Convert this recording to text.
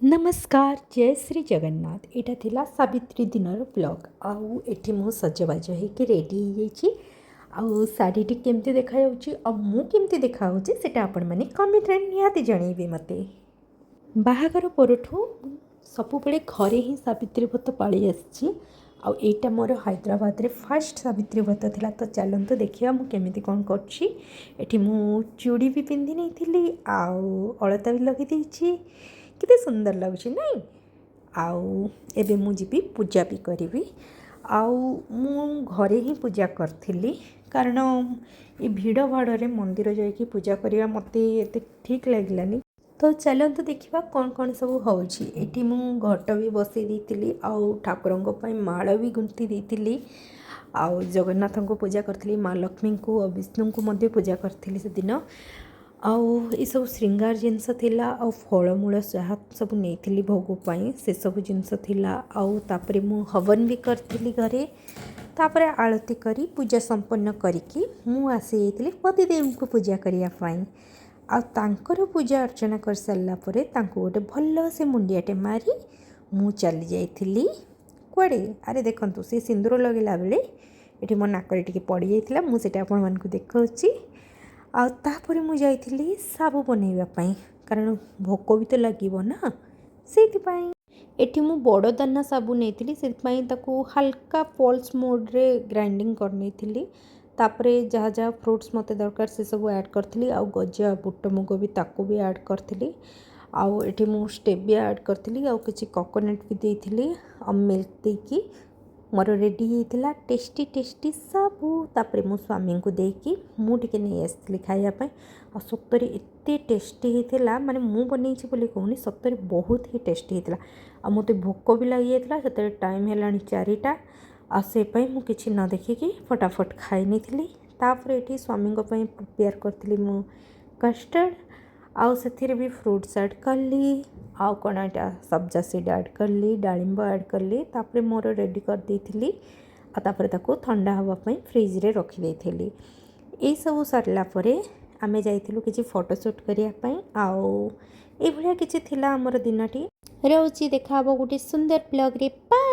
ନମସ୍କାର, ଜୟ ଶ୍ରୀ ଜଗନ୍ନାଥ। ଏଇଟା ଥିଲା ସାବିତ୍ରୀ ଦିନର ବ୍ଲଗ୍। ଆଉ ଏଠି ମୁଁ ସଜବାଜ ହେଇକି ରେଡ଼ି ହେଇଯାଇଛି। ଆଉ ଶାଢ଼ୀଟି କେମିତି ଦେଖାଯାଉଛି ଆଉ ମୁଁ କେମିତି ଦେଖାହେଉଛି, ସେଇଟା ଆପଣମାନେ କମେଣ୍ଟରେ ନିହାତି ଜଣେଇବେ ମୋତେ। ବାହାଘର ପରଠୁ ସବୁବେଳେ ଘରେ ହିଁ ସାବିତ୍ରୀ ବ୍ରତ ପାଳି ଆସିଛି ଆଉ ଏଇଟା ମୋର ହାଇଦ୍ରାବାଦରେ ଫାଷ୍ଟ ସାବିତ୍ରୀ ବ୍ରତ ଥିଲା। ତ ଚାଲନ୍ତୁ ଦେଖିବା ମୁଁ କେମିତି କ'ଣ କରୁଛି। ଏଠି ମୁଁ ଚୁଡ଼ି ବି ପିନ୍ଧି ନେଇଥିଲି ଆଉ ଅଳତା ବି ଲଗେଇ ଦେଇଛି। କେତେ ସୁନ୍ଦର ଲାଗୁଛି, ନାଇଁ? ଆଉ ଏବେ ମୁଁ ଯିବି, ପୂଜା ବି କରିବି। ଆଉ ମୁଁ ଘରେ ହିଁ ପୂଜା କରିଥିଲି, କାରଣ ଏ ଭିଡ଼ ଭାଡ଼ରେ ମନ୍ଦିର ଯାଇକି ପୂଜା କରିବା ମୋତେ ଏତେ ଠିକ୍ ଲାଗିଲାନି। ତ ଚାଲନ୍ତୁ ଦେଖିବା କ'ଣ କ'ଣ ସବୁ ହେଉଛି। ଏଠି ମୁଁ ଘଟ ବି ବସେଇ ଦେଇଥିଲି ଆଉ ଠାକୁରଙ୍କ ପାଇଁ ମାଳ ବି ଗୁନ୍ଥି ଦେଇଥିଲି ଆଉ ଜଗନ୍ନାଥଙ୍କୁ ପୂଜା କରିଥିଲି, ମା ଲକ୍ଷ୍ମୀଙ୍କୁ ଆଉ ବିଷ୍ଣୁଙ୍କୁ ମଧ୍ୟ ପୂଜା କରିଥିଲି ସେଦିନ। ଆଉ ଏସବୁ ଶୃଙ୍ଗାର ଜିନିଷ ଥିଲା ଆଉ ଫଳମୂଳ ଯାହା ସବୁ ନେଇଥିଲି ଭୋଗ ପାଇଁ, ସେସବୁ ଜିନିଷ ଥିଲା। ଆଉ ତାପରେ ମୁଁ ହବନ ବି କରିଥିଲି ଘରେ। ତାପରେ ଆଳତି କରି ପୂଜା ସମ୍ପନ୍ନ କରିକି ମୁଁ ଆସିଯାଇଥିଲି ପତିଦେବଙ୍କୁ ପୂଜା କରିବା ପାଇଁ। ଆଉ ତାଙ୍କର ପୂଜା ଅର୍ଚ୍ଚନା କରିସାରିଲା ପରେ ତାଙ୍କୁ ଗୋଟେ ଭଲ ସେ ମୁଣ୍ଡିଆଟେ ମାରି ମୁଁ ଚାଲି ଯାଇଥିଲି କୁଆଡ଼େ? ଆରେ ଦେଖନ୍ତୁ, ସେ ସିନ୍ଦୁର ଲଗେଇଲା ବେଳେ ଏଠି ମୋ ନାକରେ ଟିକେ ପଡ଼ିଯାଇଥିଲା, ମୁଁ ସେଇଟା ଆପଣମାନଙ୍କୁ ଦେଖାଉଛି। ଆଉ ତାପରେ ମୁଁ ଯାଇଥିଲି ସାବୁ ବନେଇବା ପାଇଁ, କାରଣ ଭୋକ ବି ତ ଲାଗିବ ନା, ସେଇଥିପାଇଁ। ଏଠି ମୁଁ ବଡ଼ ଦାନା ସାବୁ ନେଇଥିଲି, ସେଥିପାଇଁ ତାକୁ ହାଲକା ପଲ୍ସ ମୋଡ଼୍ରେ ଗ୍ରାଇଣ୍ଡିଙ୍ଗ କରିନେଇଥିଲି। ତାପରେ ଯାହା ଯାହା ଫ୍ରୁଟ୍ସ ମୋତେ ଦରକାର, ସେସବୁ ଆଡ଼୍ କରିଥିଲି। ଆଉ ଗଜା ବୁଟ ମୁଗ ବି, ତାକୁ ବି ଆଡ଼୍ କରିଥିଲି। ଆଉ ଏଠି ମୁଁ ଷ୍ଟେବିଆ ଆଡ଼୍ କରିଥିଲି ଆଉ କିଛି କୋକୋନଟ୍ ବି ଦେଇଥିଲି। ଆଉ ମିଲ୍କ ଦେଇକି ମୋର ରେଡ଼ି ହେଇଥିଲା ଟେଷ୍ଟି ଟେଷ୍ଟି ସାବୁ। ତାପରେ ମୁଁ ସ୍ୱାମୀଙ୍କୁ ଦେଇକି ମୁଁ ଟିକେ ନେଇ ଆସିଥିଲି ଖାଇବା ପାଇଁ। ଆଉ ସତରେ ଏତେ ଟେଷ୍ଟି ହେଇଥିଲା, ମାନେ ମୁଁ ବନେଇଛି ବୋଲି କହୁନି, ସତରେ ବହୁତ ହି ଟେଷ୍ଟି ହେଇଥିଲା। ଆଉ ମୋତେ ଭୋକ ବି ଲାଗିଯାଇଥିଲା, ସେତେବେଳେ ଟାଇମ୍ ହେଲାଣି 4ଟା। ଆଉ ସେ ପାଇଁ ମୁଁ କିଛି ନ ଦେଖିକି ଫଟାଫଟ ଖାଇ ନେଇଥିଲି। ତାପରେ ଏଠି ସ୍ୱାମୀଙ୍କ ପାଇଁ ପ୍ରିପେୟାର କରିଥିଲି ମୁଁ କଷ୍ଟର୍ଡ଼। ଆଉ ସେଥିରେ ବି ଫ୍ରୁଟ୍ସ ଆଡ଼୍ କଲି। ଆଉ କ'ଣ ଏଇଟା ସବ୍ଜା ସିଡ଼୍ ଆଡ଼୍ କଲି, ଡାଳିମ୍ବ ଆଡ଼୍ କଲି। ତାପରେ ମୋର ରେଡ଼ି କରିଦେଇଥିଲି ଆଉ ତାପରେ ତାକୁ ଥଣ୍ଡା ହେବା ପାଇଁ ଫ୍ରିଜରେ ରଖିଦେଇଥିଲି। ଏଇସବୁ ସରିଲା ପରେ ଆମେ ଯାଇଥିଲୁ କିଛି ଫଟୋ ସୁଟ୍ କରିବା ପାଇଁ। ଆଉ ଏଇଭଳିଆ କିଛି ଥିଲା ଆମର ଦିନଟି। ରହୁଛି, ଦେଖା ହେବ ଗୋଟେ ସୁନ୍ଦର ବ୍ଲଗ୍ରେ। ବାଏ।